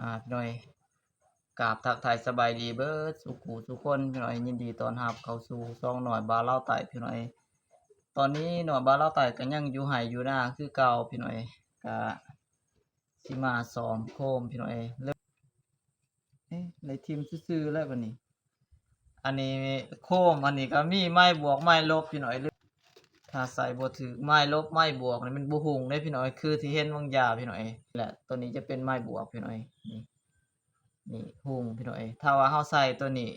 ອ່າ ພີ່ນ້ອງເອີຍ ກາບທັກທາຍສະບາຍດີເບີດສູ່ຄູ່ສູ່ຄົນ ພີ່ນ້ອງເອີຍ ຍິນດີຕ້ອນຮັບເຂົ້າສູ່ຊ່ອງນ້ອຍບ່າວລາວໃຕ້ ພີ່ນ້ອງເອີຍ. ຕອນນີ້ນ້ອຍບ່າວລາວໃຕ້ກໍຍັງຢູ່ໄຮ່ຢູ່ນາຄືເກົ່າ ພີ່ນ້ອງເອີຍ ກະຊິມາສ້ອມໂຄມ ພີ່ນ້ອງເອີຍ. ເອີ ໄດ້ຖິ້ມຊື່ໆແລ້ວບັດນີ້. ອັນນີ້ໂຄມ ອັນນີ້ກໍມີໄມ້ບວກໄມ້ລົບ ພີ່ນ້ອງເອີຍ. ຖ້າໃສ່ບໍ່ຖືກໄມ້ລົບໄມ້ບວກນີ້ມັນບໍ່ຮຸ່ງເດ້ ພີ່ນ້ອງເອີຍ ຄືທີ່ເຫັນວາງຢາ ພີ່ນ້ອງເອີຍ. ແລະ ໂຕນີ້ຈະເປັນໄມ້ບວກ ພີ່ນ້ອງເອີຍ ນີ້ ນີ້ຮຸ່ງ ພີ່ນ້ອງເອີຍ. ຖ້າວ່າເຮົາໃສ່ໂຕນີ້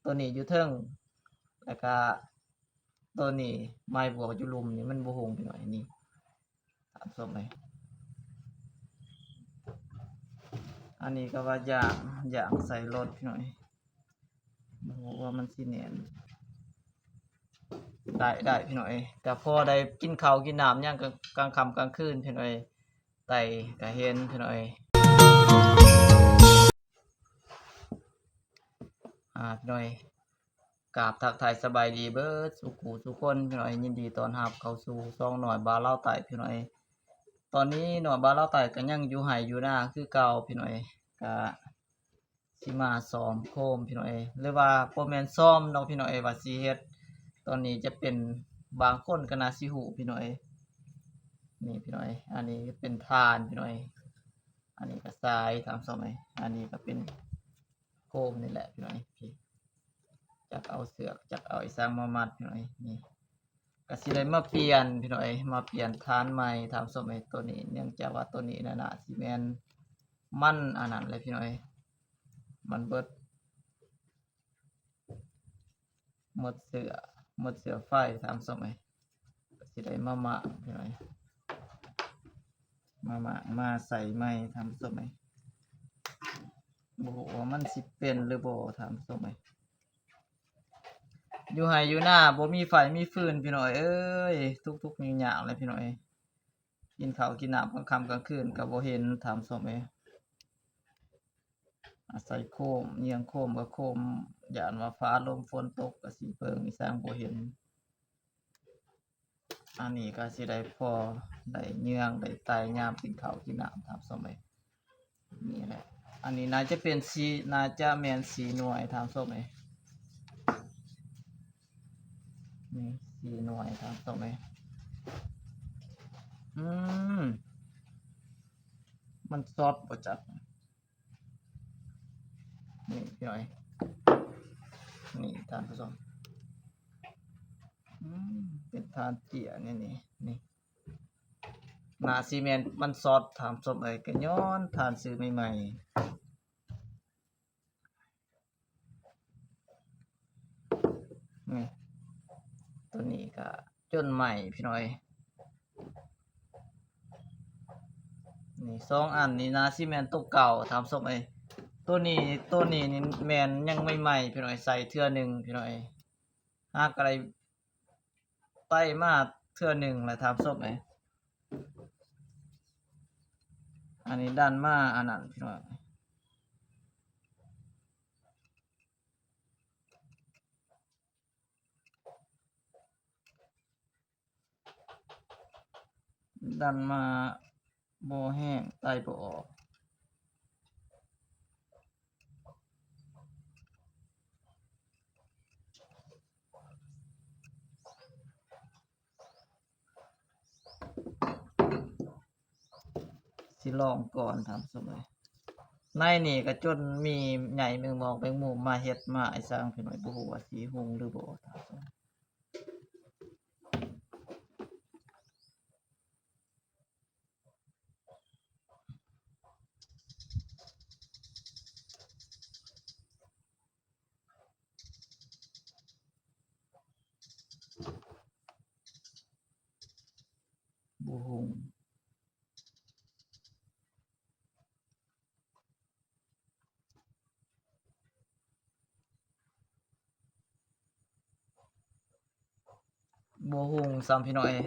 ໂຕນີ້ຢູ່ເທິງ ແລ້ວກະໂຕນີ້ໄມ້ບວກຢູ່ລຸ່ມນີ້ ມັນບໍ່ຮຸ່ງ ພີ່ນ້ອງເອີຍ ນີ້. ທ່ານຜູ້ຊົມເອີຍ ອັນນີ້ກໍວ່າຢາງ ຢາງໃສ່ລົດ ພີ່ນ້ອງເອີຍ ບໍ່ຮູ້ວ່າມັນຊິແໜ້ນ ໄດ້ ໄດ້ ພີ່ນ້ອງເອີຍ ກໍພໍໄດ້ກິນເຂົ້າກິນນ້ຳຫຍັງກາງ ກາງຄ່ຳກາງຄືນ ພີ່ນ້ອງເອີຍ ໄຕ່ກໍເຫັນ ພີ່ນ້ອງເອີຍ. ອ່າ ພີ່ນ້ອງເອີຍ ກາບທັກທາຍສະບາຍດີເບີດສູ່ຄູ່ສູ່ຄົນ ພີ່ນ້ອງເອີຍ ຍິນດີຕ້ອນຮັບເຂົ້າສູ່ຊ່ອງນ້ອຍບ່າວລາວໃຕ້ ພີ່ນ້ອງເອີຍ. ຕອນນີ້ນ້ອຍບ່າວລາວໃຕ້ກໍຍັງຢູ່ໄຮ່ຢູ່ນາຄືເກົ່າ ພີ່ນ້ອງເອີຍ ກະຊິມາສ້ອມໂຄມ ພີ່ນ້ອງເອີຍ ຫຼືວ່າບໍ່ແມ່ນສ້ອມດອກ ພີ່ນ້ອງເອີຍ ວ່າຊິເຮັດ. ຕອນນີ້ຈະເປັນ ບາງຄົນກໍໜ້າຊິຮູ້ ພີ່ນ້ອງເອີຍ ນີ້ ພີ່ນ້ອງເອີຍ ອັນນີ້ເປັນຖ່ານ ພີ່ນ້ອງເອີຍ ອັນນີ້ກໍສາຍ ທ່ານຜູ້ຊົມເອີຍ ອັນນີ້ກໍເປັນໂຄມນີ້ແຫຼະ ພີ່ນ້ອງເອີຍ. ຈັກເອົາເຊືອກ ຈັກເອົາອີ່ສັງມາມັດ ພີ່ນ້ອງເອີຍ ນີ້ ກໍຊິໄດ້ມາປ່ຽນ ພີ່ນ້ອງເອີຍ ມາປ່ຽນຖ່ານໃໝ່ ທ່ານຜູ້ຊົມເອີຍ. ໂຕນີ້ເນື່ອງຈາກວ່າໂຕນີ້ນະ ໜ້າຊິແມ່ນມັນອັນນັ້ນແຫຼະ ພີ່ນ້ອງເອີຍ ມັນເບິດ ໝົດເຊື້ອ ໝົດເຊື້ອໄຟ ທ່ານຜູ້ຊົມເອີຍ ກໍຊິໄດ້ມາມ້າງ ພີ່ນ້ອງເອີຍ ມາມ້າງ ມາໃສ່ໃໝ່ ທ່ານຜູ້ຊົມເອີຍ. ບໍ່ຮູ້ວ່າມັນຊິເປັນຫຼືບໍ່ ທ່ານຜູ້ຊົມເອີຍ. ຢູ່ໄຮ່ຢູ່ນາບໍ່ມີໄຟມີຟືນ ພີ່ນ້ອງເອີຍ ທຸກໆຍາກໆແຫຼະ ພີ່ນ້ອງເອີຍ. ກິນເຂົ້າກິນນ້ຳກາງຄ່ຳກາງຄືນກໍບໍ່ເຫັນ ທ່ານຜູ້ຊົມເອີຍ. ອາໄສໂຄມ ເຍືອງໂຄມກໍໂຄມ ຢ້ານວ່າຟ້າລົມຝົນຕົກກໍຊິເບິ່ງອີ່ສັງບໍ່ເຫັນ. ອັນນີ້ກໍຊິໄດ້ພໍໄດ້ເຍືອງໄດ້ໄຕ່ຍາມກິນເຂົ້າກິນນ້ຳ ທ່ານຜູ້ຊົມເອີຍ. ນີ້ແຫຼະ ອັນນີ້ໜ້າຈະເປັນສີ່ ໜ້າຈະແມ່ນສີ່ໜ່ວຍ ທ່ານຜູ້ຊົມເອີຍ. ນີ້ສີ່ໜ່ວຍ ທ່ານຜູ້ຊົມເອີຍ. ອືມ ມັນຊັອດບໍ່ຈັກ ນີ້ພີ່ນ້ອງເອີຍ ນີ້ທ່ານຜູ້ຊົມ ອືມ ເປັນຖ່ານເຈ້ຍນີ້ ນີ້ ນີ້ ໜ້າຊິແມ່ນມັນຊັອດ ທ່ານຜູ້ຊົມເອີຍ ກໍຍ້ອນຖ່ານຊື້ໃໝ່ໆ ນີ້ ໂຕນີ້ກໍຈົນໄໝ້ ພີ່ນ້ອງເອີຍ. ນີ້ສອງອັນນີ້ໜ້າຊິແມ່ນໂຕເກົ່າ ທ່ານຜູ້ຊົມເອີຍ. ໂຕນີ້ ໂຕນີ້ນີ້ແມ່ນຍັງໃໝ່ໆ ພີ່ນ້ອງເອີຍ ໃສ່ເທື່ອໜຶ່ງ ພີ່ນ້ອງເອີຍ. ຫາກໍໄດ້ໄຕ່ມາເທື່ອໜຶ່ງແຫຼະ ທ່ານຜູ້ຊົມເອີຍ. ອັນນີ້ດັນມາອັນນັ້ນ ພີ່ນ້ອງ. ດັນມາບໍ່ແຮງ ໄຕ່ບໍ່ອອກ. ຊິລອງກ່ອນ ທ່ານຜູ້ຊົມເອີຍ. ໃນນີ້ກໍຈົນມີໃຍແມງມອກແມງມຸມມາເຮັດມາອີ່ສັງ ພີ່ນ້ອງ ບໍ່ຮູ້ວ່າຊິຮຸ່ງຫຼືບໍ່ ທ່ານຜູ້ຊົມ. ບໍ່ຮຸ່ງ. ບໍ່ຮຸ່ງຊ້ຳ ພີ່ນ້ອງເອີຍ.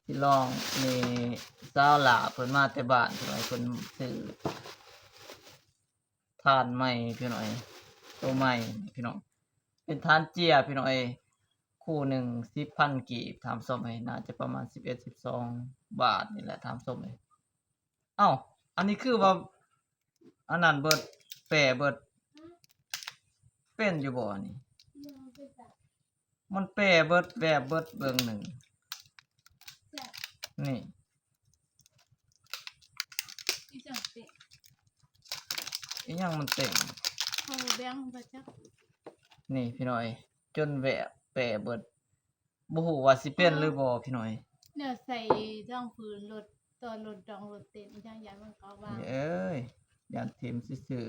ຊິລອງ ມີສາວຫຼ້າເພິ່ນມາແຕ່ບ້ານ ພີ່ນ້ອງເອີຍ ເພິ່ນຊື້ຖ່ານໃໝ່ ພີ່ນ້ອງເອີຍ ໂຕໃໝ່ ພີ່ນ້ອງ ເປັນຖ່ານເຈ້ຍ ພີ່ນ້ອງເອີຍ. ຄູ່ໜຶ່ງສິບພັນກີບ ທ່ານຜູ້ຊົມເອີຍ ໜ້າຈະປະມານສິບເອັດ ສິບສອງບາດນີ້ແຫຼະ ທ່ານຜູ້ຊົມເອີຍ. ເອົ້າ ອັນນີ້ຄືວ່າ ອັນນັ້ນເບິດ ແປເບິດ ເປັນຢູ່ບໍ່ອັນນີ້? ມັນແປເບິດ ແວບເບິດເບິ່ງໜຶ່ງ ນີ້ ອີ່ຫຍັງເຕັມ ອີ່ຫຍັງມັນເຕັມ ເຂົາແບ່ງບໍ່ຈັກ ນີ້ພີ່ນ້ອງເອີຍ ຈົນແວບແປເບິດ ບໍ່ຮູ້ວ່າຊິເປັນຫຼືບໍ່ພີ່ນ້ອງເອີຍ ແນວໃສ່ຮອງພື້ນລົດ ຕໍ່ລົດດອງລົດເຕັນ ອີ່ຫຍັງ ຢ້ານມັນເກາະວ່າງ ເອີຍ ຢ້ານຖິ້ມຊື່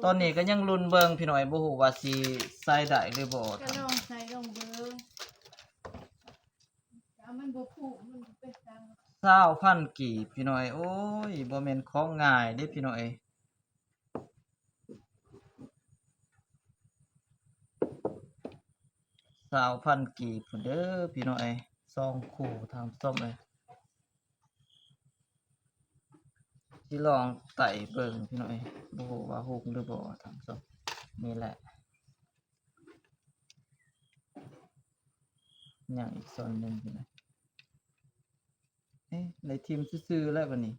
ໆ ຕອນນີ້ກໍຍັງລຸ້ນເບິ່ງພີ່ນ້ອງເອີຍ ບໍ່ຮູ້ວ່າຊິໃສ່ໄດ້ຫຼືບໍ່ ກໍລອງໃສ່ລອງເບິ່ງ ຖ້າມັນບໍ່ພຸ້ງ ມັນເປັນຕາ ຊາວພັນກີບພີ່ນ້ອງເອີຍ ໂອ້ຍ ບໍ່ແມ່ນຂອງງ່າຍເດ້ພີ່ນ້ອງເອີຍ ຊາວພັນກີບພຸ້ນເດີພີ່ນ້ອງເອີຍ ສອງຄູ່ທ່ານຜູ້ຊົມເອີຍ ຊິລອງໄຕ້ເບິ່ງພີ່ນ້ອງເອີຍ ບໍ່ຮູ້ວ່າຮຸ່ງຫຼືບໍ່ທ່ານຜູ້ຊົມ ນີ້ແຫຼະ ຍັງອີກສ່ວນໜຶ່ງພີ່ນ້ອງ ເອະ ໄດ້ຖິ້ມຊື່ໆແລ້ວບັດນີ້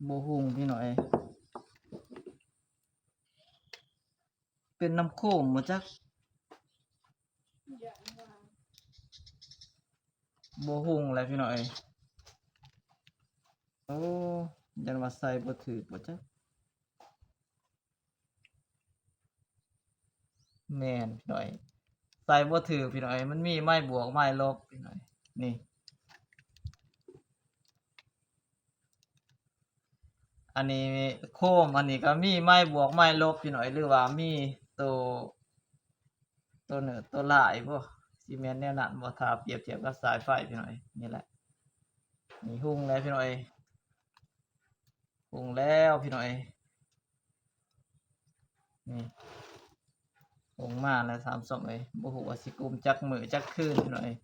ບໍ່ຮຸ່ງພີ່ນ້ອງເອີຍ ເປັນນ້ຳໂຄມບໍ່ຈັກ ບໍ່ຮຸ່ງແຫຼະພີ່ນ້ອງເອີຍ ໂອ້ ຢ້ານວ່າໃສ່ບໍ່ຖືກບໍ່ຈັກ ແມ່ນພີ່ນ້ອງເອີຍ ໃສ່ບໍ່ຖືກພີ່ນ້ອງເອີຍ ມັນມີໄມ້ບວກໄມ້ລົບພີ່ນ້ອງເອີຍ ນີ້ ອັນນີ້ໂຄມ ອັນນີ້ກໍມີໄມ້ບວກໄມ້ລົບພີ່ນ້ອງເອີຍ ຫຼືວ່າມີໂຕ ໂຕເນີດໂຕລາຍບໍ່ ຊິແມ່ນແນວນັ້ນບໍ່ ຖ້າປຽບທຽບກັບສາຍໄຟພີ່ນ້ອງເອີຍ ນີ້ແຫຼະ ນີ້ຮຸ່ງແລ້ວພີ່ນ້ອງເອີຍ ຮຸ່ງແລ້ວພີ່ນ້ອງເອີຍ ນີ້ ລົງມາແລ້ວທ່ານຜູ້ຊົມເອີຍ ບໍ່ຮູ້ວ່າຊິກຸມຈັກມື້ຈັກຄືນພີ່ນ້ອງເອີຍ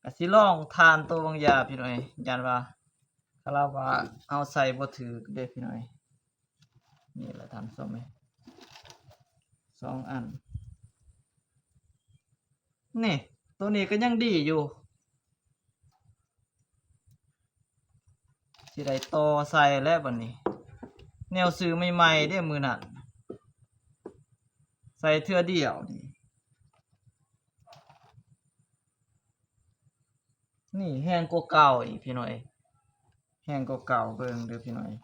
ກະຊິລອງທານໂຕວາງຢາພີ່ນ້ອງເອີຍ ຢ້ານວ່າ ຄາລາວວ່າເຮົາໃສ່ບໍ່ຖືກເດ້ພີ່ນ້ອງເອີຍ ນີ້ແຫຼະທ່ານຜູ້ຊົມເອີຍ ສອງອັນ ນີ້ ໂຕນີ້ກໍຍັງດີຢູ່ ຊິໄດ້ຕໍ່ໃສ່ແລ້ວບັດນີ້ ແນວຊື້ໃໝ່ໆເດ້ມື້ນັ້ນ ໃສ່ເທື່ອດຽວນີ້ ນີ້ແຮງກວ່າເກົ່າອີກພີ່ນ້ອງເອີຍ ແຮງກວ່າເກົ່າ ເບິ່ງເດີພີ່ນ້ອງເອີຍ.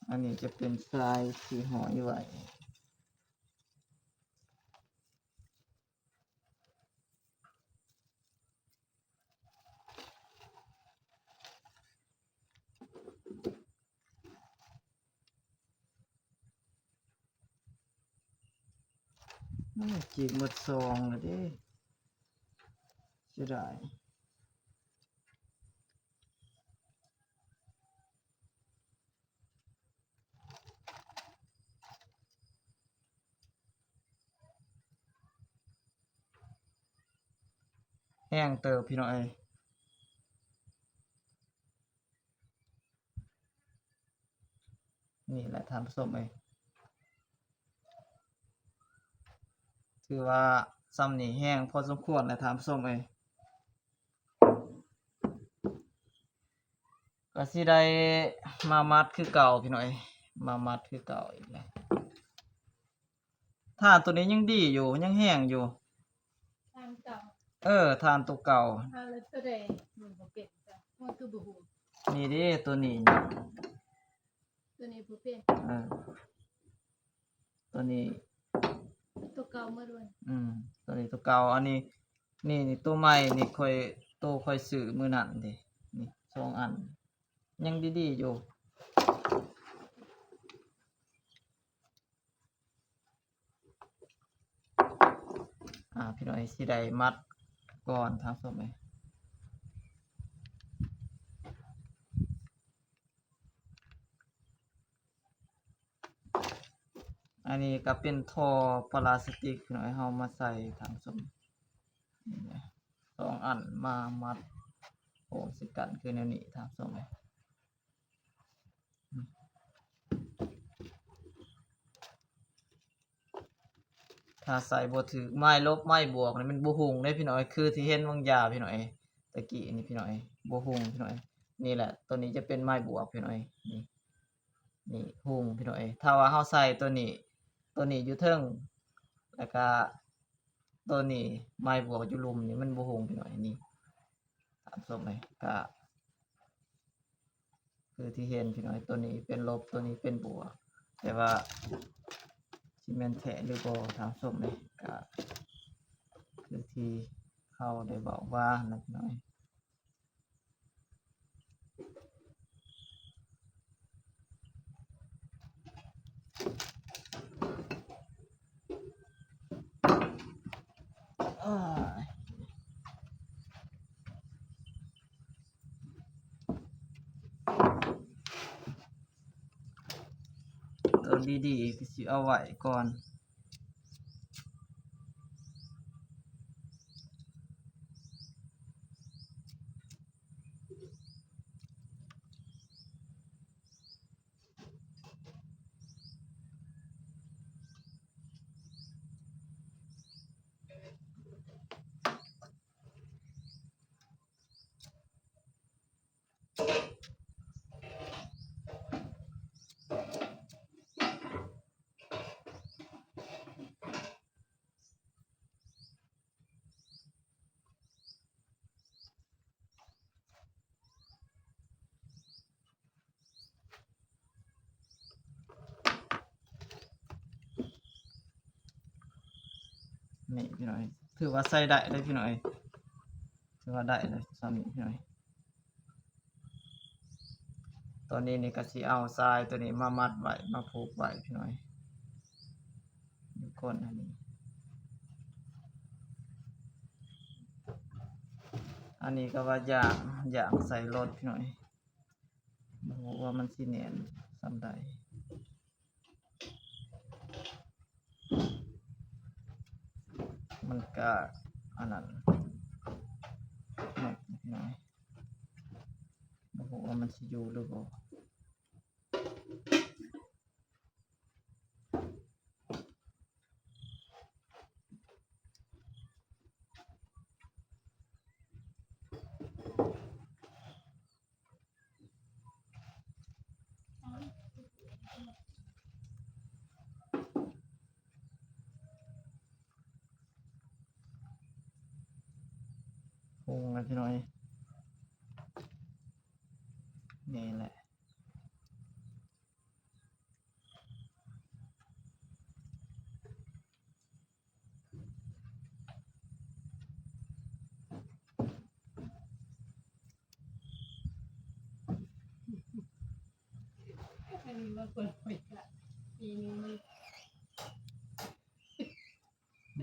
ອັນນີ້ຈະເປັນສາຍທີ່ຫ້ອຍໄວ້ ໂອ້ຍ ຈີກໝົດຊອງແລ້ວເດ້ ເສຍດາຍ. ແຮງເຕີບພີ່ນ້ອງເອີຍ. ນີ້ແຫຼະທ່ານຜູ້ຊົມເອີຍ ຖືວ່າຊ່ຳນີ້ແຮງພໍສົມຄວນແຫຼະທ່ານຜູ້ຊົມເອີຍ. ກໍຊິໄດ້ມາມັດຄືເກົ່າພີ່ນ້ອງເອີຍ ມາມັດຄືເກົ່າອີກແຫຼະ. ຖ່ານໂຕນີ້ຍັງດີຢູ່ ຍັງແຮງຢູ່. ຖ່ານເກົ່າ ເອີ ຖ່ານໂຕເກົ່າ. ຖ່ານແລ້ວໂຕໃດມັນບໍ່ເປັນ ມັນຄືບໍ່ຮູ້. ນີ້ເດ້ ໂຕນີ້ ໂຕນີ້ບໍ່ເປັນ. ເອີ ໂຕນີ້ ໂຕເກົ່າໝົດເລີຍ. ອືມ ໂຕນີ້ໂຕເກົ່າ ອັນນີ້ ນີ້ ນີ້ໂຕໃໝ່ນີ້ ຂ້ອຍ ໂຕຂ້ອຍຊື້ມື້ນັ້ນເດ້ ນີ້ສອງອັນ ຍັງດີໆຢູ່. ອ່າ ພີ່ນ້ອງ ຊິໄດ້ມັດກ່ອນທ່ານຜູ້ຊົມເອີຍ. ອັນນີ້ກໍເປັນທໍ່ພລາສຕິກພີ່ນ້ອງ ເຮົາມາໃສ່ທ່ານຜູ້ຊົມ ນີ້ນະ ສອງອັນມາມັດ ອ້ງໃສ່ກັນຄືແນວນີ້ທ່ານຜູ້ຊົມເອີຍ. ຖ້າໃສ່ບໍ່ຖືກໄມ້ລົບໄມ້ບວກນີ້ ມັນບໍ່ຮຸ່ງເດ້ພີ່ນ້ອງເອີຍ ຄືທີ່ເຫັນວາງຢາພີ່ນ້ອງເອີຍ ຕະກີ້ນີ້ພີ່ນ້ອງເອີຍ ບໍ່ຮຸ່ງພີ່ນ້ອງເອີຍ. ນີ້ແຫຼະ ໂຕນີ້ຈະເປັນໄມ້ບວກພີ່ນ້ອງເອີຍ ນີ້ ນີ້ຮຸ່ງພີ່ນ້ອງເອີຍ. ຖ້າວ່າເຮົາໃສ່ໂຕນີ້ ໂຕນີ້ຢູ່ເທິງ ແລ້ວກະໂຕນີ້ໄມ້ບວກຢູ່ລຸ່ມນີ້ ມັນບໍ່ຮຸ່ງພີ່ນ້ອງເອີຍ ນີ້ ທ່ານຜູ້ຊົມເອີຍ ກະ ຄືທີ່ເຫັນພີ່ນ້ອງເອີຍ ໂຕນີ້ເປັນລົບ ໂຕນີ້ເປັນບວກ ແຕ່ວ່າຊິແມ່ນແທ້ຫຼືບໍ່ທ່ານຜູ້ຊົມເອີຍ ກະຄືທີ່ເຮົາໄດ້ເວົ້າມານະພີ່ນ້ອງເອີຍ. ໂຕດີໆ ກໍຊິເອົາໄວ້ກ່ອນ. ນີ້ພີ່ນ້ອງເອີຍ ຖືວ່າໃຊ້ໄດ້ເລີຍພີ່ນ້ອງເອີຍ ຖືວ່າໄດ້ເລີຍສ່ຳນີ້ພີ່ນ້ອງເອີຍ. ຕອນນີ້ນີ້ກໍຊິເອົາຊາຍໂຕນີ້ມາມັດໄວ້ ມາຜູກໄວ້ພີ່ນ້ອງເອີຍ ຢູ່ກົ້ນອັນນີ້. ອັນນີ້ກໍວ່າຢາງ ຢາງໃສ່ລົດພີ່ນ້ອງເອີຍ ບໍ່ຮູ້ວ່າມັນຊິແໜ້ນສ່ຳໃດ. ມັນກະອັນນັ້ນ ບໍ່ຮູ້ວ່າມັນຊິຢູ່ຫຼືບໍ່. ໂອ້ຍ ພີ່ນ້ອງເອີຍ ນີ້ແຫຼະ.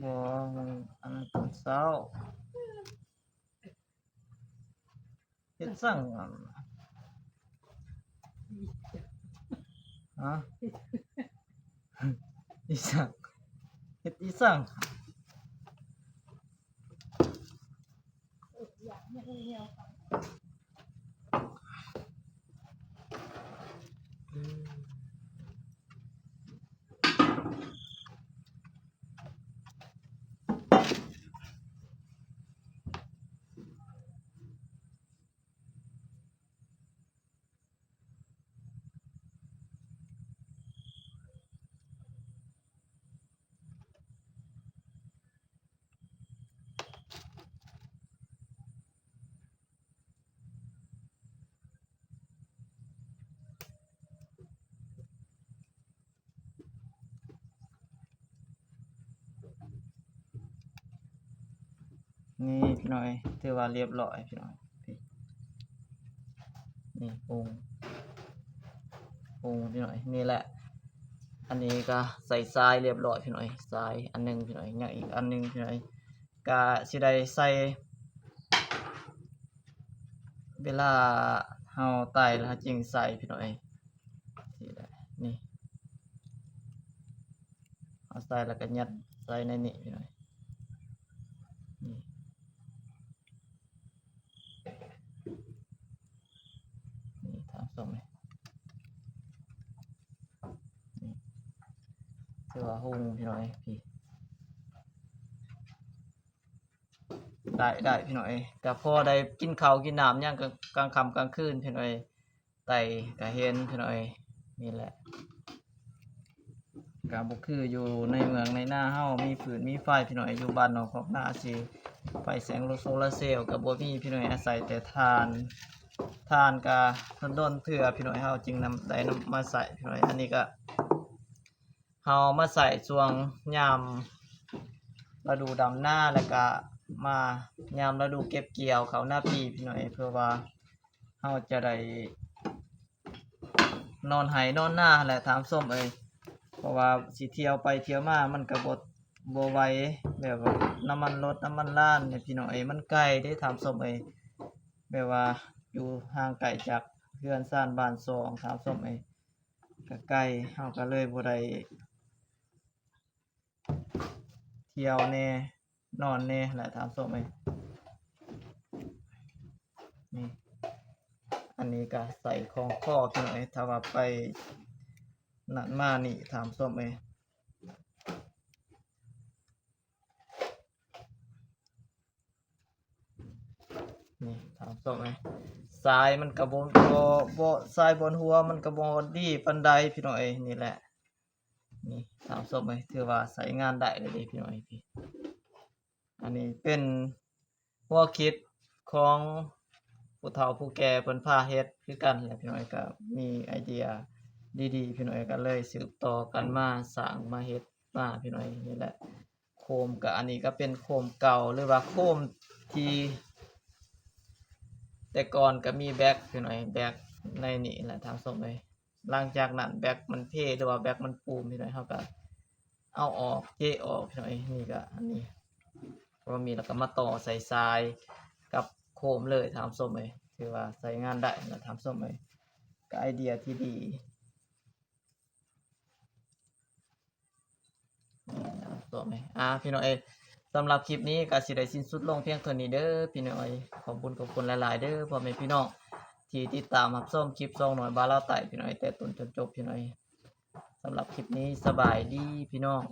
ບໍ່ ມັນ ອັນນັ້ນຕອນເຊົ້າ. ເຮັດສັງ ຫັ້ນນະ ຮະ ອີສັງ ເຮັດອີສັງ. ນີ້ພີ່ນ້ອງເອີຍ ຖືວ່າລຽບຮ້ອຍພີ່ນ້ອງ ນີ້ ໂອ່ງ ໂອ່ງພີ່ນ້ອງເອີຍ ນີ້ແຫຼະ. ອັນນີ້ກໍໃສ່ຊາຍລຽບຮ້ອຍພີ່ນ້ອງເອີຍ ຊາຍອັນໜຶ່ງພີ່ນ້ອງເອີຍ ຍັງອີກອັນໜຶ່ງພີ່ນ້ອງເອີຍ ກະຊິໄດ້ໃສ່ ເວລາເຮົາໄຕ່ແລ້ວເຮົາຈຶ່ງໃສ່ພີ່ນ້ອງເອີຍ ນີ້ ເຮົາໃສ່ແລ້ວກໍຍັດໃສ່ໃນນີ້ພີ່ນ້ອງເອີຍ ນີ້. ຊົມ ນີ້ ຖືວ່າຮຸ່ງພີ່ນ້ອງເອີຍ ນີ້ ໄດ້ ໄດ້ພີ່ນ້ອງເອີຍ ກໍພໍໄດ້ກິນເຂົ້າກິນນ້ຳຫຍັງ ກາງ ກາງຄ່ຳກາງຄືນພີ່ນ້ອງເອີຍ ໄຕ່ກໍເຫັນພີ່ນ້ອງເອີຍ ນີ້ແຫຼະ ກໍບໍ່ຄືຢູ່ໃນເມືອງໃນນາເຮົາ ມີຟືນມີໄຟພີ່ນ້ອງເອີຍ ຢູ່ບ້ານນອກຄອກນາຊິ ໄຟແສງໂຊລາເຊວກໍບໍ່ມີພີ່ນ້ອງເອີຍ ອາໄສແຕ່ຖ່ານ ຖ່ານກໍດົນໆເທື່ອພີ່ນ້ອງເອີຍ ເຮົາຈຶ່ງນຳ ໄດ້ນຳມາໃຊ້ພີ່ນ້ອງເອີຍ ອັນນີ້ກໍ ເຮົາມາໃຊ້ຊ່ວງຍາມລະດູດຳນາ ແລ້ວກະມາຍາມລະດູເກັບກ່ຽວເຂົ້ານາປີພີ່ນ້ອງເອີຍ ເພື່ອວ່າເຮົາຈະໄດ້ນອນໄຮ່ນອນນາຫັ້ນແຫຼະທ່ານຜູ້ຊົມເອີຍ ເພາະວ່າຊິທ່ຽວໄປທ່ຽວມາມັນກະບໍ່ ບໍ່ໄຫວ ແບບວ່ານ້ຳມັນລົດນ້ຳມັນລານນີ້ພີ່ນ້ອງເອີຍ ມັນໄກເດ້ທ່ານຜູ້ຊົມເອີຍ ແບບວ່າຢູ່ຫ່າງໄກຈາກເຮືອນຊານບ້ານຊ່ອງທ່ານຜູ້ຊົມເອີຍ. ກະໄກ ເຮົາກະເລີຍບໍ່ໄດ້ທ່ຽວແດ່ ນອນແດ່ແຫຼະທ່ານຜູ້ຊົມເອີຍ ນີ້ ອັນນີ້ກະໃສ່ຂອງຄໍພີ່ນ້ອງເອີຍ ຖ້າວ່າໄປນັ້ນມານີ້ທ່ານຜູ້ຊົມເອີຍ ນີ້ທ່ານຜູ້ຊົມເອີຍ ສາຍມັນກະບໍ່ ບໍ່ ບໍ່ ສາຍບ່ອນຫົວມັນກະບໍ່ຮອດດີປານໃດພີ່ນ້ອງເອີຍ ນີ້ແຫຼະ ນີ້ທ່ານຜູ້ຊົມເອີຍ ຖືວ່າໃຊ້ງານໄດ້ເລີຍເດ້ພີ່ນ້ອງເອີຍ ນີ້ ອັນນີ້ເປັນຫົວຄິດຂອງຜູ້ເຖົ້າຜູ້ແກ່ເພິ່ນພາເຮັດຄືກັນແຫຼະພີ່ນ້ອງເອີຍ ກະມີໄອເດຍດີໆ ພີ່ນ້ອງເອີຍ ກະເລີຍສືບຕໍ່ກັນມາສ້າງມາເຮັດມາພີ່ນ້ອງເອີຍ ນີ້ແຫຼະ ໂຄມກະ ອັນນີ້ກະເປັນໂຄມເກົ່າ ຫຼືວ່າໂຄມທີ່ແຕ່ກ່ອນກະມີແບັກພີ່ນ້ອງເອີຍ ແບັກໃນນີ້ແຫຼະທ່ານຜູ້ຊົມເອີຍ ຫຼັງຈາກນັ້ນແບັກມັນເພ ຫຼືວ່າແບັກມັນປູມພີ່ນ້ອງເອີຍ ເຮົາກະເອົາອອກ ເຈະອອກພີ່ນ້ອງເອີຍ ນີ້ກະ ອັນນີ້ ພໍມີແລ້ວກະມາຕໍ່ໃສ່ສາຍກັບໂຄມເລີຍທ່ານຜູ້ຊົມເອີຍ ຖືວ່າໃຊ້ງານໄດ້ນະທ່ານຜູ້ຊົມເອີຍ ກະໄອເດຍທີ່ດີ ຕໍ່ໄປ ອ່າ ພີ່ນ້ອງເອີຍ ສຳລັບຄລິບນີ້ກໍຊິໄດ້ສິ້ນສຸດລົງພຽງເທົ່ານີ້ເດີພີ່ນ້ອງເອີຍ ຂອບຄຸນຂອບຄຸນຫຼາຍໆເດີພໍ່ແມ່ພີ່ນ້ອງ ທີ່ຕິດຕາມຮັບຊົມຄລິບຊ່ອງນ້ອຍບ່າວລາວໃຕ້ພີ່ນ້ອງເອີຍ ແຕ່ຕົ້ນຈົນຈົບພີ່ນ້ອງເອີຍ ສຳລັບຄລິບນີ້ສະບາຍດີພີ່ນ້ອງ.